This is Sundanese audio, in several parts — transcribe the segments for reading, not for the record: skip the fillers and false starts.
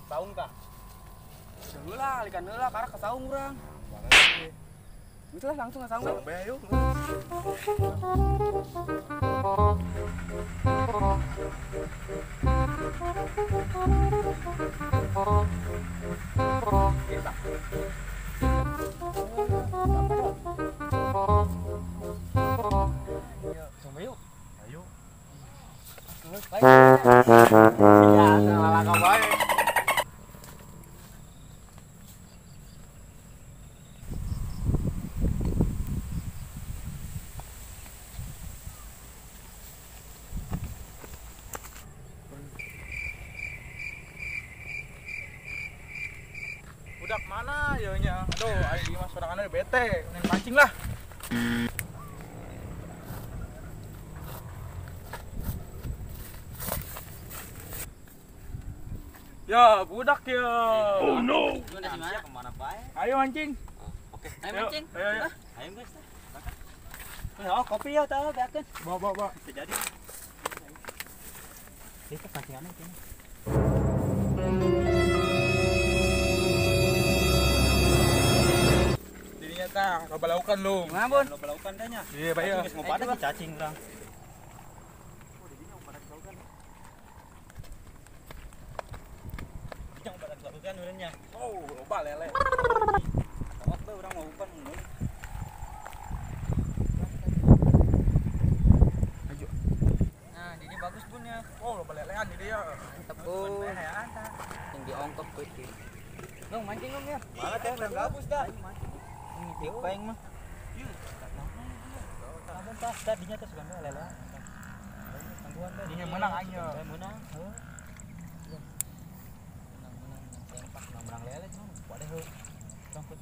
Saung kah? Heula, alikan heula karek ka saung urang. Geus lah langsung ka saung. Saung bae ayo. Saung bae yuk. Ayo. Baik. Ya, salah bae. Budak mana ya nya? Aduh, aing mah sorangan bete, main mancing lah. Ya, budak ya. Oh no. Kemana bae? Ayo mancing. Oke, ayo mancing. Ayo, ayo. Ayo guys. Oh, kopi ya tah, beakeun. Bawa, bawa, bawa. Bisa jadi. Itu pancingannya kayaknya. Dirinya tah, loba laukan lu. Ngabon. Loba laukan teh nya. Iya, bae ya. Geus ngobat cacing urang. Oh, loba lele. Tawat bae urang mau umpan mun. Ayo. Nah, ini bagus bun ya. Oh, loba lelean ini ya. Mantap bun. Yang diongkop putih. Dong mancing dong ya. Mana teh urang gabus dah. Ini paing mah. Ieu. Abon tah tadinya teh sugan lelean. Tangguhan teh. Ini menang aing ya. Menang, heuh. Menang lele cuma wadah heuh. Tangkut.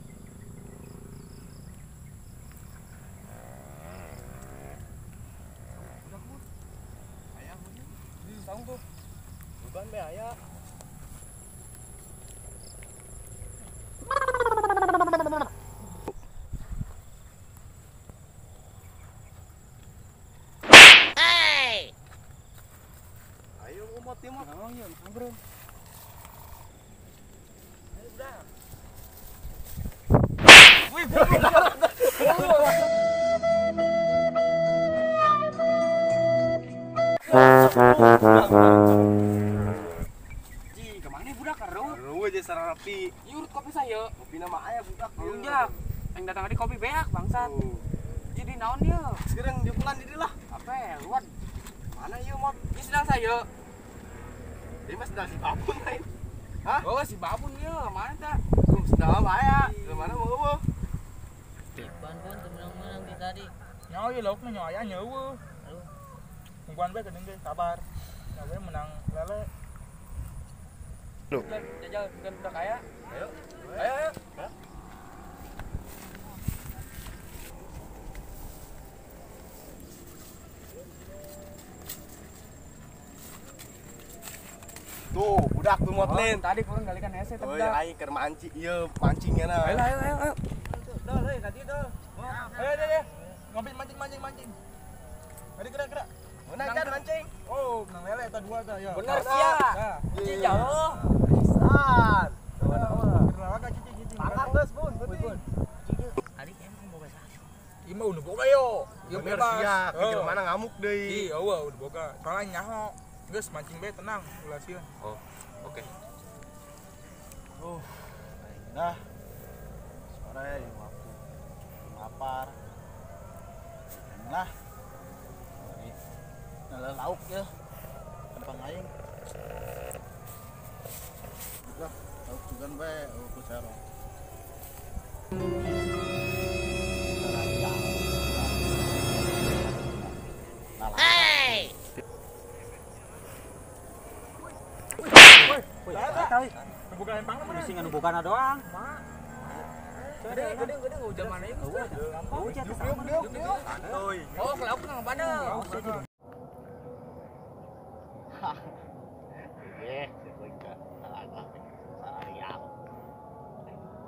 Udah bun. Aya bun. Di saung tuh. Bukan be aya. Hey. Ayo umot timot. Ngomong yuk, bro. Wih, Ji, kemana budak karo? Karo aja sarapi. Yurut kopi saya. Kopi nama aya budak. Lunjak. Yang datang tadi kopi beak bangsat. Jadi naon dia? Sekarang dia pulang jadi lah. Apa ya? Luan. Mana ieu mot? Ini sedang saya. Ini mas sedang si babun lain. Hah? Oh, si babun ya, mana tak? Sedang aya. Mana mau eueuh? Ban pun menang-menang di tadi. Nyawa ieu laukna nyawa aya nyawa. Aduh. Tungguan bae geuning ge sabar. Nyawa menang lele. Loh. Jajal bukan budak kaya. Ayo. Ayo, ayo. Tuh, budak tuh motlin. Tadi kurang galikan hese tapi. Oh, aing keur mancing ieu mancingnya nah. Ayo, ayo, ayo. Dol, euy, tadi dol. Ayo, ayo, ayo. Ngopi mancing, mancing, mancing. Mari gerak, gerak. Menang kan mancing. Oh, menang lele eta dua tah ya. Bener sia. Cici jauh. Pisan. Kenapa cici cici? Pangkang geus, Bun, bun. Ari emang boga saha? Ieu mah udah boga yo. Ieu bebas. Sia, ke mana ngamuk deui. Ih, eueuh udah boga. Soalnya nyaho. Geus mancing bae tenang, ulah sieun. Oh, oke. Oh, aing dah. Sore yang waktu lapar. Nah. Nala lauk ya. Tempang aing. Lah, lauk juga bae ku saro. Hey! Bukan empang mah. Bisi nganu bogana doang. Gede, gede, gede hujan mana itu? Hujan Santuy. Oh, lauk nang pada. Hah. Eh, sekoika talaga. Sarariang.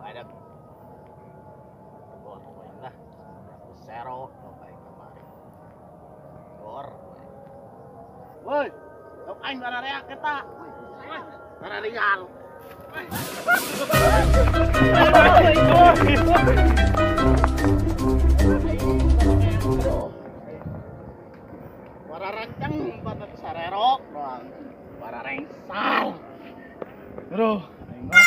Ada. Gor lah. Sero baik kemarin. Gor. Woi, lauk aing barareak eta. Sarariang. Wara rancang empat sarerok doang. Wara rengsal. Aduh, aing mah.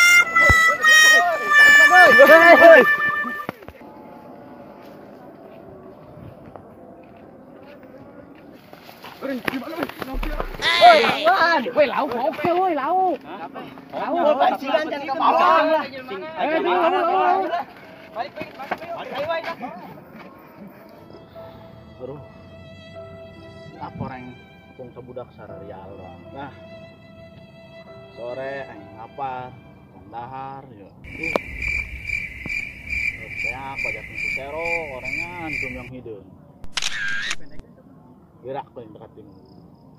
Hei. Woi, lauk, oke woi, lauk. Lauk, pancingan jangan ke bawah lah. Ayo, lauk. Balik, balik, balik. Aduh. Apa orang pung budak sararial doang. Nah. Sore aing ngapar, dahar ya. Seak pajak pintu sero orangan tum yang hideung. Gerak tuh yang dekat ini.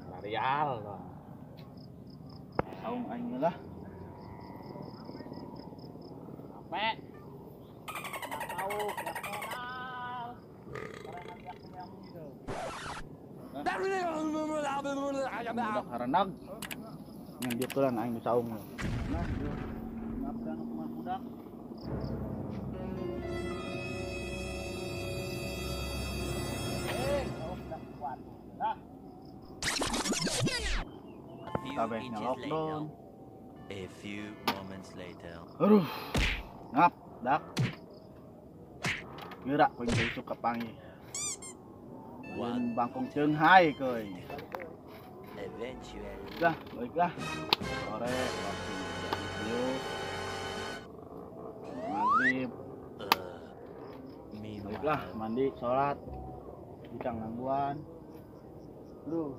Sararial doang. Saung aing lah. Capek. Nggak tahu, nggak kenal. Orangan yang hideung. Budak harenag. Yang dia tulan aing saung. Nah, ngapkan kumaha budak. Kabehnya lockdown. A few moments later. Aduh. Ngap, dak. Gerak kowe isuk kepangi. Wan bangkong Cenghai kowe. Eventually. Dah, baiklah. Sore waktu maghrib. Baiklah, mandi, sholat. Bidang gangguan. Aduh.